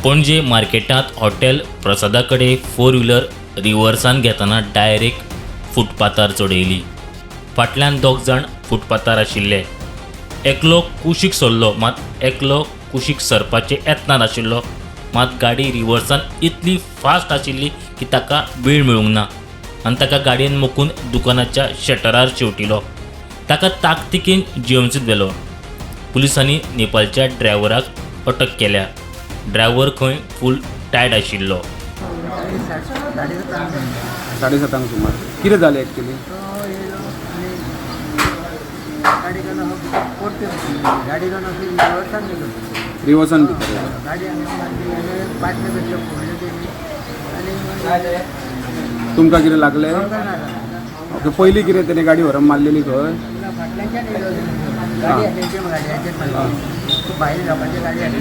पणजे मार्केटांत हॉटेल प्रसादा कडेन four wheeler रिवर्सान घेतना डायरेक्ट फुटपाथार चडयली. फाटल्यान दोग जाण फुटपाथार आशिल्ले. एकलो कुशीक सरलो, मात एकलो कुशीक सरपाचे येत्नान आशिल्लो, मात गाडी रिवर्सान इतली फास्ट आशिल्ली की ताका वेळ मेळूंक ना आनी ताका गाडयेन मोखून दुकानाच्या शटरार शेंवटिलो. ताका ताकतिकेन जीएमसीत व्हेलो. पुलिसांनी नेपाळच्या ड्रायव्हराक अटक केल्या. ड्रायव्हर खंय फूल टायर्ड आशिल्लो. 7:30. 7:30 सुमार कितें जालें एक्चुली? तो येयलो आनी गाडी घेवन असो परते गाडी घेवन अशी रिवर्सान गेलो. रिवर्सान भितर येयलो. गाडी हांगा मारली आनी फाटले पेटले फोडले तेणी आनी तुमकां कितें लागलें? आमकां ना लागलें. ओके, पयलीं कितें तेणें गाडी व्हरून मारलेली खंय? ना, फाटल्यानच्यान येयलो. गाडी आसली ती गाडयाचेर मारली. भायर लोकांची गाडी आसली.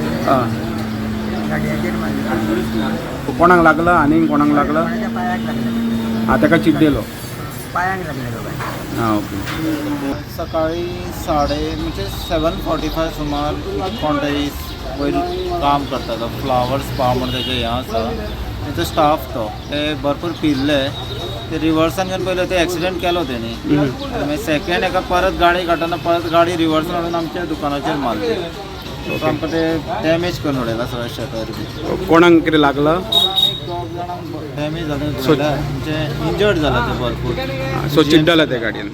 गाडयाचेर मारली. कोणाक लागला आनी कोणाक लागला? कोणाच्या पांयाक लागले. आं, ताका चिड्डेलो. पांयांक लागले लोकांच्या. आं, ओके. सकाळी साडे म्हणजे 7:45 सुमार कोण तरी वयर काम करता तो फ्लावर स्पा म्हण तेजें हें आसा, तेचो स्टाफ तो ते भरपूर पिल्ले, ते रिवर्सान घेवन पयले ते एक्सिडेंट केलो तेणी. आनी मागीर सेकेंड एका परत गाडी काडटना परत गाडी रिवर्सान हाडून आमच्या दुकानाचेर मारली. सो आमकां ते डॅमेज करून उडयला सगळें शटर बी. कोणाक कितें लागला? एक दोग जाणांक डॅमेज जालें, म्हणजे इंजर्ड जाला ते भरपूर. सो चिड्डला ते गाडयेन?